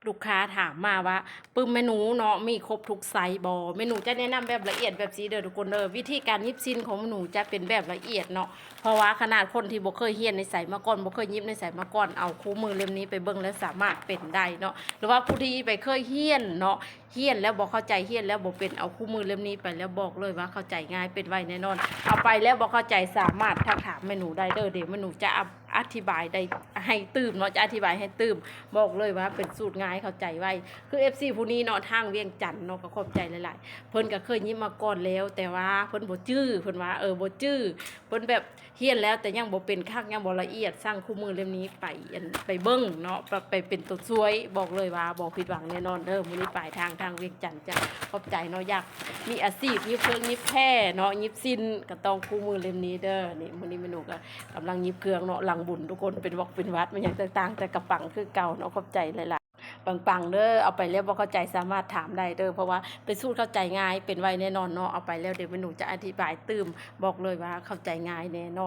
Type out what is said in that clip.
ລູກຄ້າຖາມມາວ່າ ປຶ້ມແມ່ໜູເນາະ ມີຄົບທຸກໄຊບໍ່? ແມ່ໜູຈະແນະນຳແບບລະອຽດແບບຊີ້ເດີທຸກຄົນເດີ. ວິທີການຫຍິບສິ້ນຂອງແມ່ໜູຈະເປັນແບບລະອຽດເນາະ ເພາະວ່າຂະໜາດຄົນທີ່ບໍ່ເຄີຍຮຽນໃນໃສມາກ່ອນ ບໍ່ເຄີຍຫຍິບໃນໃສມາກ່ອນ ເອົາຄູ່ມືເຫຼັ້ມນີ້ໄປເບິ່ງແລ້ວສາມາດເປັນໄດ້ເນາະ ຫຼືວ່າຜູ້ທີ່ໄປເຄີຍຮຽນເນາະ ຮຽນແລ້ວບໍ່ເຂົ້າໃຈ ຮຽນແລ້ວບໍ່ເປັນ ເອົາຄູ່ມືເຫຼັ້ມນີ້ໄປແລ້ວບອກເລີຍວ່າເຂົ້າໃຈງ່າຍ ເປັນໄວແນ່ນອນ. ເອົາໄປແລ້ວບໍ່ເຂົ້າໃຈສາມາດທັກຖາມແມ່ໜູໄດ້ເດີ ດຽວແມ່ໜູຈະອະ ອະທິບາຍໄດ້ໃຫ້ຕື່ມເນາະ ຈະອະທິບາຍໃຫ້ຕື່ມ ບອກເລີຍວ່າເປັນສູດງ່າຍເຂົ້າໃຈໄວ. ຄືເອັຟຊີຜູ້ນີ້ເນາະ ທາງວຽງຈັນເນາະ ກໍຂອບໃຈຫຼາຍໆ ເພິ່ນກໍເຄີຍຍິບມາກ່ອນແລ້ວ ແຕ່ວ່າເພິ່ນບໍ່ຈື່ ເພິ່ນວ່າ ເອີ ບໍ່ຈື່ ເພິ່ນແບບຮຽນແລ້ວແຕ່ຍັງບໍ່ເປັນຄັກ ຍັງບໍ່ລະອຽດ ສັ່ງຄູ່ມືເຫຼັ້ມນີ້ໄປ ອັນ ໄປເບິ່ງເນາະ ໄປ ໄປເປັນຕົວຊ່ວຍ ບອກເລີຍວ່າບໍ່ຜິດຫວັງແນ່ນອນເດີ. ມື້ນີ້ປາຍທາງ ທາງວຽງຈັນ ຈະຂອບໃຈເນາະ ຢາກມີອາຊີບຫຍິບເຄື່ອງຫຍິບແພເນາະ ຫຍິບສິ້ນ ກໍຕ້ອງຄູ່ມືເຫຼັ້ມນີ້ເດີ. ນີ້ ມື້ນີ້ແມ່ໜູກໍກຳລັງຫຍິບເຄື່ອງເນາະ ຫຼັງບຸນທຸກຄົນ ເປັນຫວັດເປັນຫວັດ ມັນຫຍັງຕ່າງໆ ແຕ່ກໍປັງຄືເກົ່າເນາະ ຂອບໃຈຫຼາຍໆ ປັງໆ ເດີ. ເອົາໄປແລ້ວບໍ່ເຂົ້າໃຈສາມາດຖາມໄດ້ເດີ ເພາະວ່າເປັນສູດເຂົ້າໃຈງ່າຍ ເປັນໄວແນ່ນອນເນາະ. ເອົາໄປແລ້ວດຽວແມ່ໜູຈະອະທິບາຍຕື່ມ ບອກເລີຍວ່າເຂົ້າໃຈງ່າຍແນ່ນອ